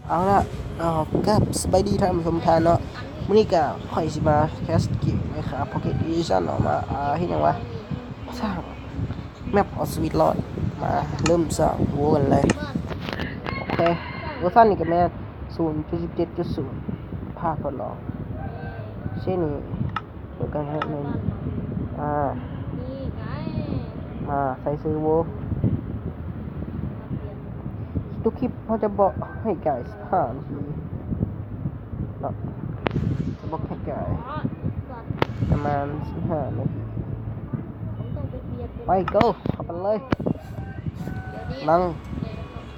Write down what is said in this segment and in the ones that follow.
ເອົາລະ ເອົາ ກາບສະບາຍດີທ່ານຜູ້ຊົມທຸກທ່ານເນາະ. ມື້ນີ້ກະຂ້ອຍຊິມາແຄສເກມໄມຄຣາຟ ພອກເກັດ ເອດິຊັນເນາະ ມາ ອ່າ ເຮັດຫຍັງວະ ສ້າງແມັບເອົາຊີວິດລອດ. ມາເລີ່ມສ້າງໂວກັນເລີຍ. ໂອເຄ ເວີຊັນນີ້ກະແມ່ນສູນຈຸດສິບເຈັດຈຸດສູນ ພາກທົດລອງ ເຊັ່ນນີ້ ເດີກັນເນາະ ໜຶ່ງ ອ່າ ມາໃສ່ຊື່ໂວ. ທຸກຄລິບເຮົາຈະບອກໃຫ້ກາຍສິບຫ້ານາທີເນາະ ຈະບອກໃຫ້ກາຍປະມານສິບຫ້ານາທີ. ໄປ ໂກ ເຂົ້າໄປເລີຍ. ຫຼັງ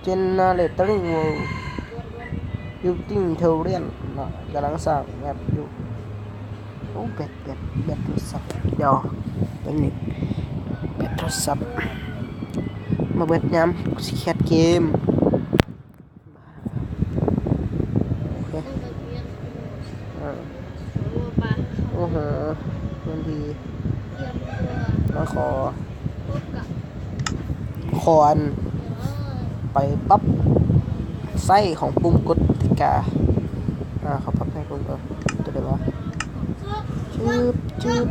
Generating World Building Tutorial ເນາະ ກຳລັງສ້າງແມັບຢູ່. ໂອ້ ແບັດ ແບັດ ແບັດໂທລະສັບ ດຽວ ແປັບໜຶ່ງ ແບັດໂທລະສັບ ມາເບິດຍາມ ຊິແຄສເກມ. ໂອເຄ ເອີ ໂອ້ໂຫ ພື້ນທີ່ ມາຂໍ ຂໍອັນ ໄປປັບໃຊ້ຂອງປຸ່ມກົດກະ ອ່າ ເຂົາປັບໃຊ້ປຸ່ມ ເອີ ຕົວໃດວະ ຊຶບ ຊຶບ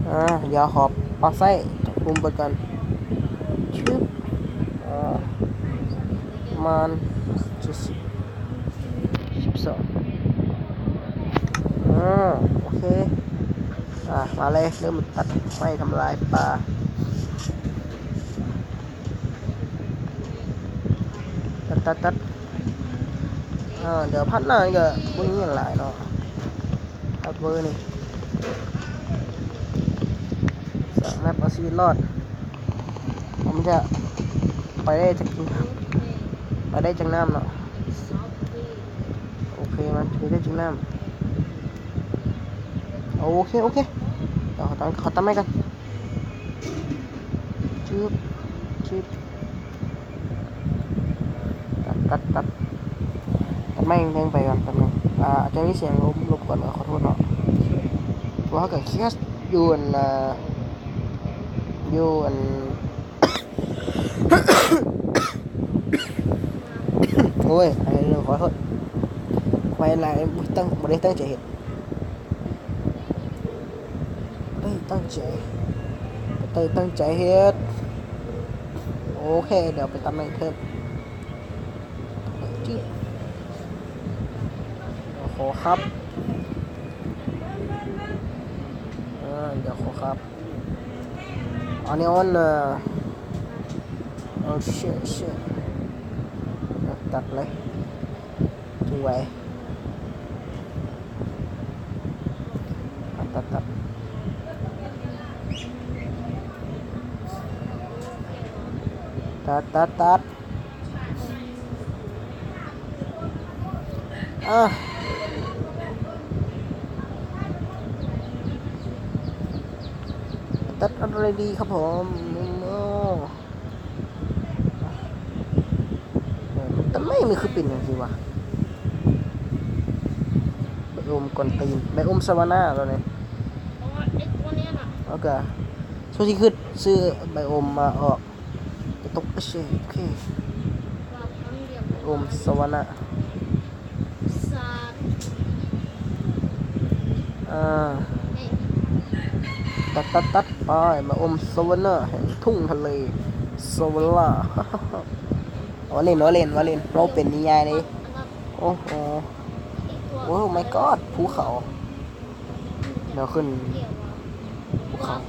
ອ່າ ດຽວຂໍປັບໃຊ້ປຸ່ມເບິດກ່ອນ ຊຶບ ອ່າ ປະມານເຈັດສິບ ສິບສອງ ອ່າ ໂອເຄ ອ່າ ມາເລີຍ ເລີ່ມຕັດໄມ້ທຳລາຍປ່າ ຕັດ ຕັດ ຕັດ ອ່າ ດຽວພາດໜ້ານີ້ກະບໍ່ມີຫຍັງຫຼາຍເນາະ ອັບເວີນີ້ ສ້າງແມັບເອົາຊີວິດລອດ ມັນຈະໄປໄດ້ຈັກ ໄປໄດ້ຈັກນ້ຳເນາະ. ໂອເຄ ມັນໄປໄດ້ຈັກນ້ຳ. ໂອເຄ ໂອເຄ ດຽວຂໍຕັ້ງ ຂໍຕັ້ງໄມ້ກ່ອນ. ຊຶບ ຊຶບ ຕັດ ຕັດ ຕັດ ຕັດໄມ້ເທິງໄປກ່ອນແປັບໜຶ່ງ. ອ່າ ອາດຈະມີສຽງລົບ ລົບກວນ ກໍຂໍໂທດເນາະ ເພາະວ່າເຮົາກະແຄສຢູ່ອັນ ອ່າ ຢູ່ອັນ ໂອ້ຍ ໄອ ຂໍໂທດ ໄວຫຼາຍ ບໍ່ຕັ້ງ ບໍ່ໄດ້ຕັ້ງໃຈເຮັດ ບໍ່ໄດ້ຕັ້ງໃຈ ບໍ່ໄດ້ຕັ້ງໃຈເຮັດ. ໂອເຄ ດຽວໄປຕັດໄມ້ເພີ່ມ. ຈຶບ ໂອ້ໂຫ ຄັບ ເອີ ດຽວຂໍຄັບ ອັນນີ້ອັນ ເອີ ໂອເຄ ໂອເຄ ຕັດເລີຍ ສວຍ ຕັດ ຕັດ ຕັດ ຕັດ ຕັດ ຕັດ. ອ່າ ຕັດອັນໃດດີຄັບຜົມ? ໂອ້ ຕົ້ນໄມ້ມັນຄືເປັນຈັ່ງຊີ້ວະ? ໃບໂອມກວນຕີນ ໃບໂອມສະວານາຕົວນີ້. ໂອເຄ ຊ່ວງທີ່ຄືຊື້ໃບໂອມມາອອກ ກະຕົກ ໂອເຄ ໂອເຄ ໂອມສະວະນະ ອ່າ ຕັດ ຕັດ ຕັດ ໄປ ມາໂອມສະວະນະແຫ່ງທົ່ງທະເລ ສະວະລາ ເວົ້າຫຼິ້ນ ເວົ້າຫຼິ້ນ ເວົ້າຫຼິ້ນ ເວົ້າເປັນນິຍາຍເດ້ ໂອ້ໂຫ ໂອ້ມາຍກອດ ພູເຂົາ. ດຽວຂຶ້ນພູເຂົາ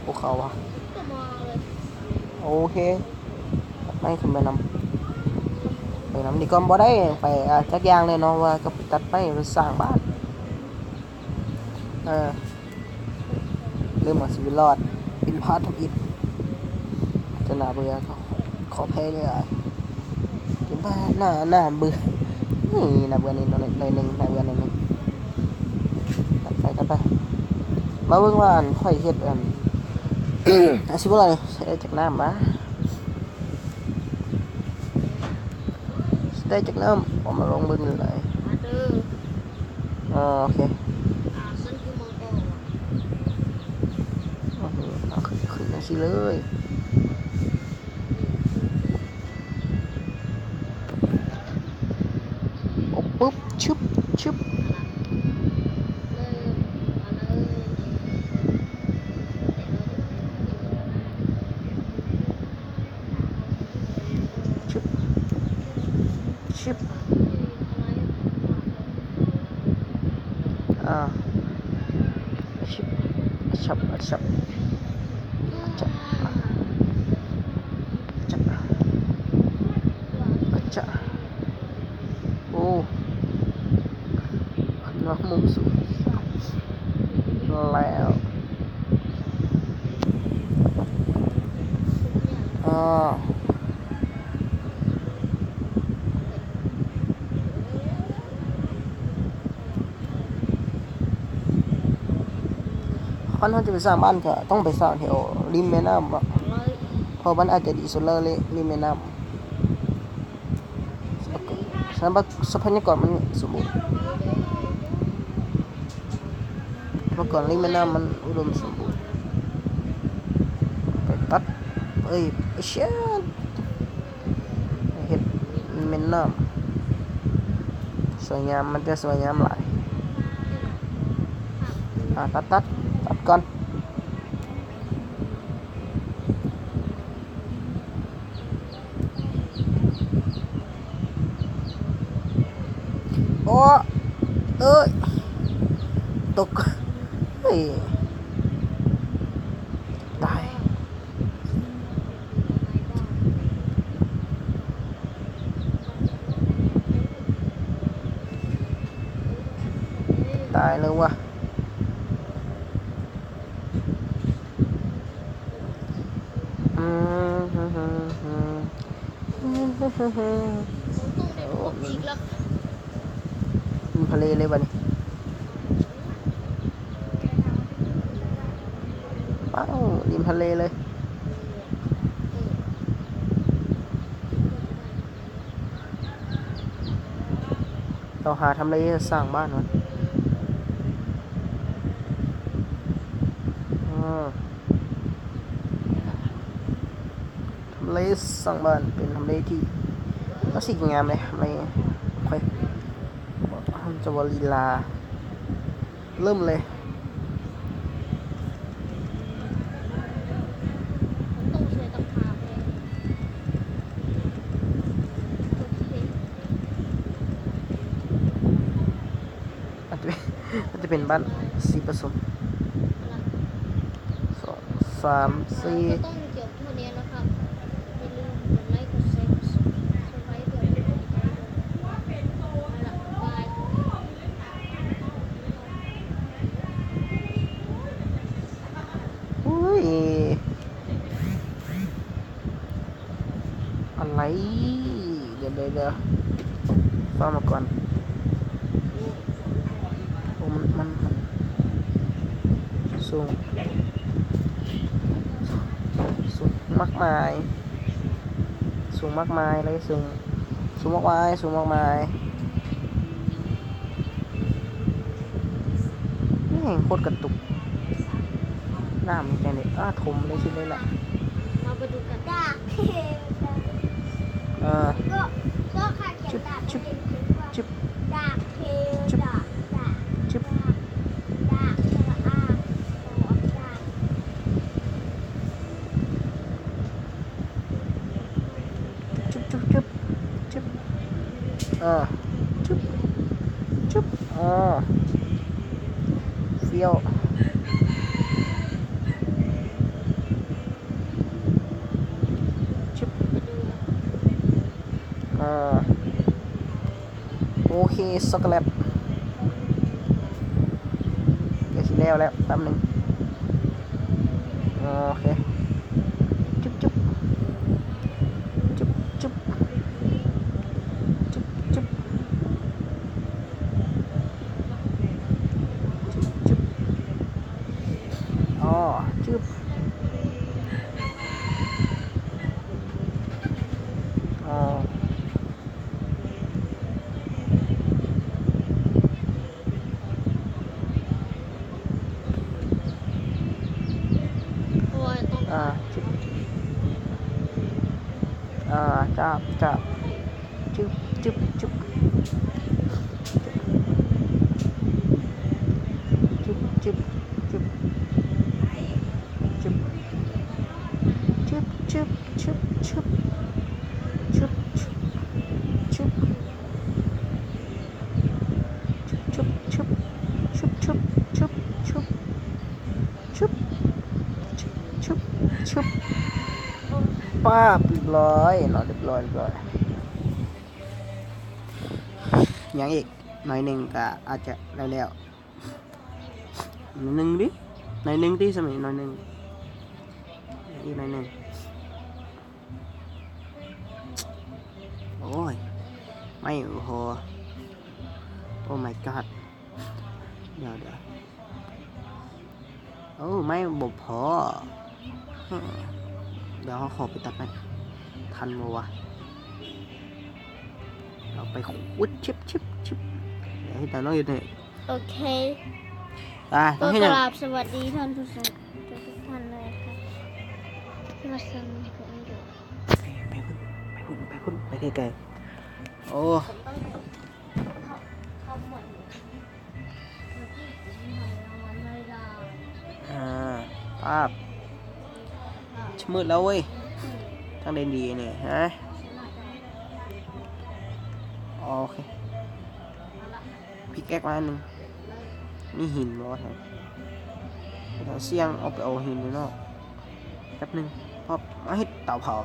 ພູເຂົາຫວາ? ໂອເຄ ຕັດໄມ້ຂຶ້ນໄປນຳ ໄປນຳ ນີ້ກໍບໍ່ໄດ້ໄປ ອ່າ ຈັກຢ່າງເລີຍເນາະ ວ່າກໍໄປຕັດໄມ້ໄປສ້າງບ້ານ ເອີ ເລີ່ມເອົາຊີວິດລອດ ເປັນພາດທຳອິດ ຈະໜ້າເບື່ອ ຂໍ ຂໍແພ້ເລີຍ ເປັນພາດໜ້າ ໜ້າເບື່ອ ນີ້ໜ້າເບື່ອໜ້ອຍໜຶ່ງ ໜ້າເບື່ອໜ້ອຍໜຶ່ງ ຕັດໄປ ຕັດໄປ ມາເບິ່ງວ່າອັນຂ້ອຍເຮັດອັນ ອາຊີບອລນີ້ ໃຊ້ໄດ້ຈັກນ້ຳຫວາ? ໃຊ້ໄດ້ຈັກນ້ຳ? ເອົາມາລອງເບິ່ງເລີຍ ອໍ ໂອເຄ ອື ເອົາຂຶ້ນ ຂຶ້ນຈັ່ງຊີ້ເລີຍ. ຊຶບ ຊຶບ ຊຶບ ຊຶບ ອາ ຊຶບ ອັດຊະ ອັດຊະ ອັດຊະ ອັດຊະ ອັດຊະ. ໂອ້ ອັນວ່າມຸມສູງແລ້ວ ອາ ຄັນເຮົາຈະໄປສ້າງບ້ານກໍຕ້ອງໄປສ້າງແຖວລິມແມ່ນ້ຳເນາະ ເພາະມັນອາດຈະດີສຸດເລີຍ ລິມແມ່ນ້ຳ. ຊັບພະຍາກອນມັນສົມບູນ ເມື່ອກ່ອນນີ້ແມ່ນ້ຳມັນອຸດົມສົມບູນ ໄປຕັດ ເອີຍ ເຊຍ ເຮັດແມ່ນ້ຳສວຍງາມ ມັນຈະສວຍງາມຫຼາຍ. ອາ ຕັດ ຕັດ ຕັດກ່ອນ. ໂອ້ ເອີຍ ຕົກ ເອີຍ ຕາຍ ຕາຍແລ້ວວະ. ອືມ ໂອ້ ລິມທະເລເລີຍບັດນີ້ ວ້າວ ລິມທະເລເລີຍ. ເຮົາຫາທຳເລສ້າງບ້ານກ່ອນ ເອີ ທຳເລສ້າງບ້ານເປັນທຳເລທີ່ ກໍຊິງາມເດ້ ທຳເລ ຂ້ອຍ ເຮົາຈະບໍ່ລີລາ. ເລີ່ມເລີຍ ອາດຈະເປັນ ອາດຈະເປັນບ້ານສີປະສົມ ສອງ ສາມ ສີ່. ອຸ້ຍ ອະໄລ ດຽວ ດຽວ ດຽວ ຟັງມາກ່ອນ. ໂອ້ ມັນ ມັນ ມັນສູງ ສູງມາກມາຍ ສູງມາກມາຍເລີຍ ສູງ ສູງມາກມາຍ ສູງມາກມາຍ. ແມ່ງໂຄດກະຕຸກ ນ້ຳມັນຈັ່ງໄດ້ ອາ ຖົມເລີຍຊິເລີຍລະ ມາໄປດູກັນ ເອີ ຊຶບ ຊຶບ ຊຶບ ຊຶບ ຊຶບ ຊຶບ ຊຶບ ຊຶບ ເອີ ຊຶບ ຊຶບ ເອີ ຟຽວ ຊຶບ ເອີ. ໂອເຄ ຊັອກໂກແລັດ ໃກ້ຊິແລ້ວແລ້ວ ແປັບໜຶ່ງ ໂອເຄ ຈຶບ ຈຶບ ຈຶບ ຈຶບ ຈຶບ ຈຶບ ອໍ ຈຶບ ອໍ. ອ່າ ຈຶບ ອ່າ ຈັບ ຈັບ ຈຶບ ຈຶບ ຈຶບ ຈຶບ ຊຶບ ຊຶບ ຊຶບ ຊຶບ ຊຶບ ປາບ ຮຽບຮ້ອຍເນາະ ຮຽບຮ້ອຍ ຮຽບຮ້ອຍ. ຍັງອີກໜ້ອຍໜຶ່ງກະອາດຈະໄດ້ແລ້ວ. ໜ້ອຍໜຶ່ງຕິ ໜ້ອຍໜຶ່ງຕິ ສ່ຳນີ້ໜ້ອຍໜຶ່ງ ອີກໜ້ອຍໜຶ່ງ. ໂອ້ຍ ໄມ້ບໍ່ພໍ. Oh my god. ດຽວໆ ໂອ້ ໄມ້ບໍ່ພໍ. ດຽວເຮົາຂໍໄປຕັດໄມ້ ທັນບໍ່ວະ? ເອົາໄປຂຸດ ຊຶບ ຊຶບ ຊຶບ. ດຽວເຮັດຕາມນ້ອງຢູ່ນີ້. ໂອເຄ ໄປ ຕ້ອງເຮັດຫຍັງ? ກາບສະຫວັດດີທ່ານຜູ້ຊົມທຸກໆທ່ານເລີຍຄ່ະ ທີ່ມາຊົມຜົມຢູ່. ໄປພຸ້ນ ໄປພຸ້ນ ໄປພຸ້ນ ໄປໄກໆ. ໂອ້ ອ່າ ປາບ ຊິມືດແລ້ວເວີຍ ທາງເດີນດີນີ້ ຮະ. ໂອເຄ ພິກແອັກມາອັນໜຶ່ງ. ມີຫີນບໍ່ວະ? ດຽວສ່ຽງອອກໄປເອົາຫີນຢູ່ນອກແປັບໜຶ່ງ ເພາະມາເຮັດເຕົາເຜົາ.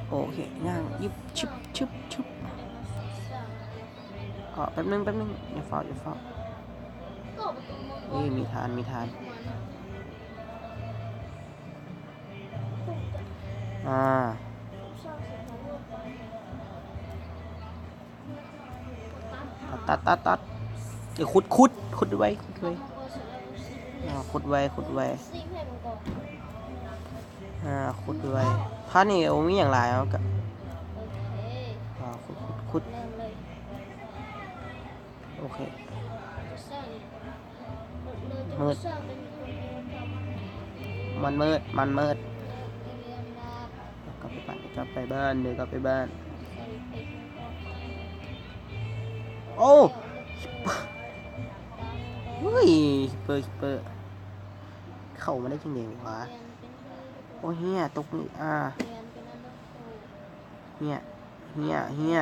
ໂອເຄ ຍ່າງ ຊຶບ ຊຶບ ຊຶບ ຊຶບ. ອໍ ແປັບໜຶ່ງ ແປັບໜຶ່ງ ຢ່າຟ້າວ ຢ່າຟ້າວ. ເອີ ມີຖ່ານ ມີຖ່ານ. ອ່າ ຕັດ ຕັດ ຕັດ ເອີ ຂຸດ ຂຸດ ຂຸດໄວ ຂຸດໄວ. ອ່າ ຂຸດໄວ ຂຸດໄວ. ອ່າ ຂຸດໄວ. ພາດນີ້ບໍ່ມີຫຍັງຫຼາຍ ເຮົາກະ ອ່າ ຂຸດ ຂຸດ ຂຸດ. ໂອເຄ ມືດ ມັນມືດ ມັນມືດ. ກັບໄປບ້ານ ກັບໄປບ້ານ ເດີນກັບໄປບ້ານ. ໂອ້ ເຮີ້ຍ ຄິບເປີ ຄິບເປີ ເຂົ້າມາໄດ້ຈັ່ງໃດວະ? ໂອ້ ເຮຍ ຕົກນີ້ ອ່າ ເຮຍ ເຮຍ ເຮຍ.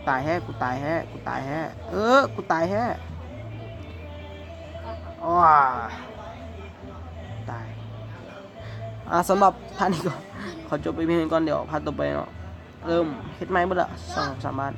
ຕາຍແທ້ ກູຕາຍແທ້ ກູຕາຍແທ້ ເອີ ກູຕາຍແທ້. ໂອ້ ຕາຍ. ອ່າ ສຳລັບພາດນີ້ກໍຂໍຈົບໄປພຽງເທົ່ານີ້ກ່ອນ ດຽວພາດຕໍ່ໄປເນາະ ເລີ່ມເຮັດໃໝ່ເບິດລະ ສອງສາມບ້ານ.